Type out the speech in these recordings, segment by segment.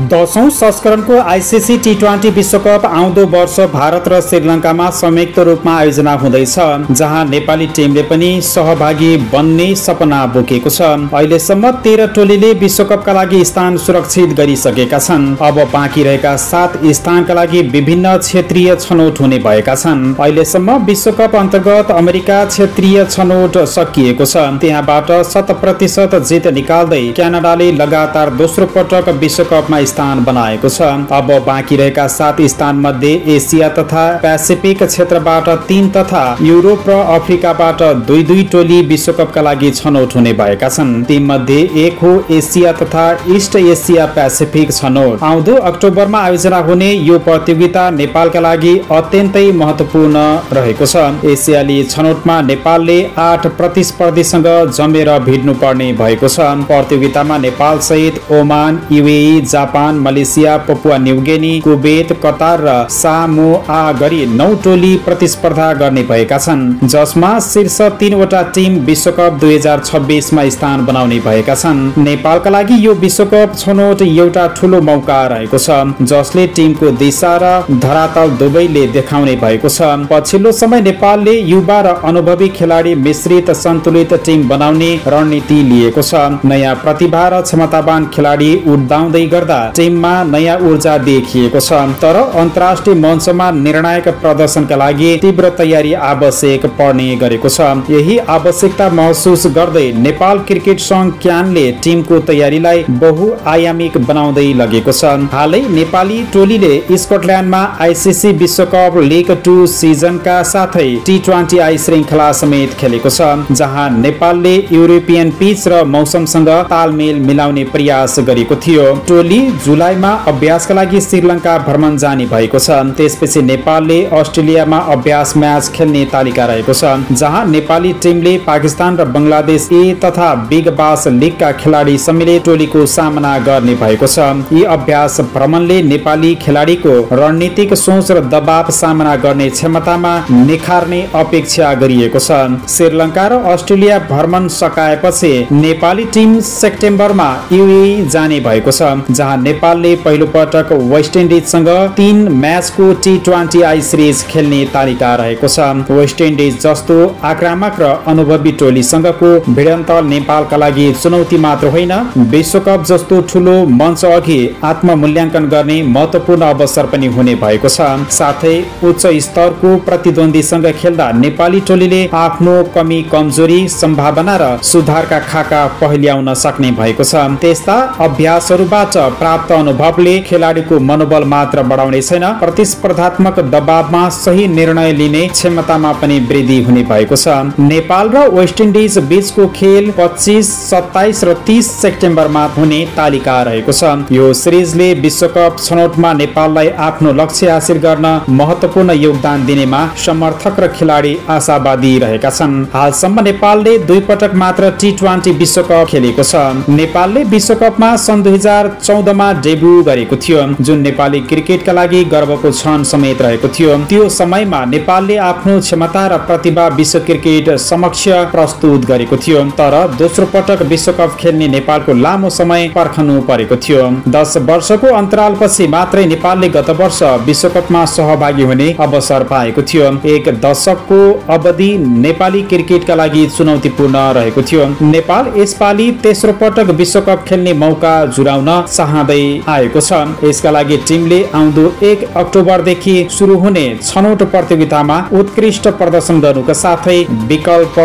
10औं संस्करणको आईसीसी टी20 विश्वकप आउँदो वर्ष भारत र श्रीलङ्कामा संयुक्त रूपमा आयोजना हुँदैछ, जहाँ नेपाली टिमले पनि सहभागी बन्ने सपना बोकेको छ। अहिलेसम्म 13 टोलीले विश्वकपका लागि स्थान सुरक्षित गरिसकेका छन्। अब बाँकी रहेका 7 स्थानका लागि विभिन्न क्षेत्रीय छनौट हुने भएका छन्। अहिलेसम्म विश्वकप अन्तर्गत अमेरिका क्षेत्रीय छनौट सकिएको छ। त्यहाँबाट 100% जित निकाल्दै क्यानाडाले लगातार दोस्रो पटक विश्वकपमा स्थान बनाएको छ। अब बाँकी रहेका 7 स्थान मध्ये एसिया तथा पेसिफिक क्षेत्रबाट 3 तथा युरोप र अफ्रिकाबाट 2-2 टोली विश्वकपका लागि छनौट हुने भएका छन्। ती मध्ये एक हो एसिया तथा इस्ट एसिया पेसिफिक छनौट। आउँदो अक्टोबरमा आयोजना हुने यो प्रतियोगिता नेपालका लागि अत्यन्तै महत्वपूर्ण रहेको छ। एसियाली छनौटमा नेपालले 8 प्रतिस्पर्धीसँग जमेर भिड्नु पर्ने भएको छ। प्रतियोगितामा नेपाल सहित Oman, UAE, Japan, Malaysia, Papua New Guinea, Kuwait, Qatar र सामोआ गरी 9 टोली प्रतिस्पर्धा गर्ने भएका छन्, जसमा शीर्ष 3 वटा टिम विश्वकप 2026 मा स्थान बनाउने भएका छन्। नेपालका लागि यो विश्वकप छनौट एउटा ठूलो मौका रहेको छ, जसले टिमको दिशा र धरातल दुवैले देखाउने भएको छ। पछिल्लो समय नेपालले युवा र अनुभवी खेलाडी मिश्रित सन्तुलित टिम बनाउने रणनीति लिएको छ। नयाँ प्रतिभा र क्षमतावान खेलाडी उदाउँदै गर्दा टिममा नयाँ ऊर्जा देखिएको छ। तर अन्तर्राष्ट्रिय मञ्चमा निर्णायक प्रदर्शनका लागि तीव्र तयारी आवश्यक पर्ने गरेको छ। यही आवश्यकता महसुस गर्दै नेपाल क्रिकेट संघ क्यानले टिमको तयारीलाई बहुआयामिक बनाउँदै लगेको छ। हालै नेपाली टोलीले स्कटल्यान्डमा आईसीसी विश्वकप लीग 2 सिजनका साथै टी20 आई श्रृङ्खला समेत खेलेको छ, जहाँ नेपालले युरोपियन पिच र मौसमसँग तालमेल मिलाउने प्रयास गरेको थियो। टोली जुलाईमा अभ्यासका लागि श्रीलङ्का भ्रमण जाने भएको छ। त्यसपछि नेपालले अस्ट्रेलियामा अभ्यास म्याच खेल्ने तालिका रहेको छ, जहाँ नेपाली टिमले पाकिस्तान र बंगलादेश ए तथा बिग बास लीगका खेलाडी सम्मिलित टोलीको सामना गर्ने भएको छ। यी अभ्यास भ्रमणले नेपाली खेलाडीको रणनीतिक सोच र दबाव सामना गर्ने क्षमतामा निखार्ने अपेक्षा गरिएको छ। श्रीलङ्का र अस्ट्रेलिया भ्रमण सकाएपछि नेपाली टिम सेप्टेम्बरमा युएई जाने भएको छ, जहाँ नेपालले पहिलो पटक वेस्ट इन्डिजसँग 3 म्याचको टी20 आई सिरिज खेल्ने तालिका रहेको छ। वेस्ट इन्डिज जस्तो आक्रामक र अनुभवी टोलीसँगको भिडन्त नेपालका लागि चुनौती मात्र होइन, विश्वकप जस्तो ठूलो मञ्च अघि आत्ममूल्याङ्कन गर्ने महत्वपूर्ण अवसर पनि हुने भएको छ। साथै उच्च स्तरको प्रतिद्वन्दीसँग खेल्दा नेपाली टोलीले आफ्नो कमी कमजोरी, सम्भावना र सुधारका खाका पहिल्याउन सक्ने भएको छ। त्यस्ता अभ्यासहरूबाट प्राप्त अनुभवले खेलाडीको मनोबल मात्र बढाउने छैन, प्रतिस्पर्धात्मक दबावमा सही निर्णय लिने क्षमतामा पनि वृद्धि हुने भएको छ। नेपाल र वेस्ट इन्डिज बीचको खेल 25, 27 र 30 सेप्टेम्बरमा हुने तालिका रहेको छ। यो सिरिजले विश्वकप छनौटमा नेपाललाई आफ्नो लक्ष्य हासिल गर्न महत्वपूर्ण योगदान दिनेमा समर्थक र खेलाडी आशावादी रहेका छन्। हालसम्म नेपालले 2 पटक मात्र टी20 विश्वकप खेलेको छ। नेपालले विश्वकपमा सन् 2014 मा डेब्यू गरेको थियो, जुन नेपाली क्रिकेटका लागि गर्वको क्षण समेत रहेको थियो। त्यो समयमा नेपालले आफ्नो क्षमता र प्रतिभा विश्व क्रिकेट समक्ष प्रस्तुत गरेको थियो। तर दोस्रो पटक विश्वकप खेल्ने नेपालको लामो समय पर्खनु परेको थियो। 10 वर्षको अन्तरालपछि मात्रै नेपालले गत वर्ष विश्वकपमा सहभागी हुने अवसर पाएको थियो। एक दशकको अवधि नेपाली क्रिकेटका लागि चुनौतीपूर्ण रहेको थियो। नेपाल यसपालि तेस्रो पटक विश्वकप खेल्ने मौका जुराउन चाहँदै आएको छ। यसका लागि टिमले आउँदो 1 अक्टोबरदेखि सुरु हुने छनौट प्रतियोगितामा उत्कृष्ट प्रदर्शन गर्नुका साथै विकल्प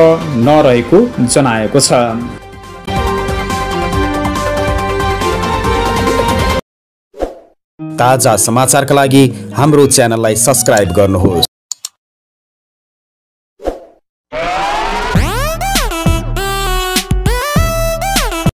नरहेको जनाएको छ। ताजा समाचारका लागि हाम्रो च्यानललाई सब्स्क्राइब गर्नुहोस्।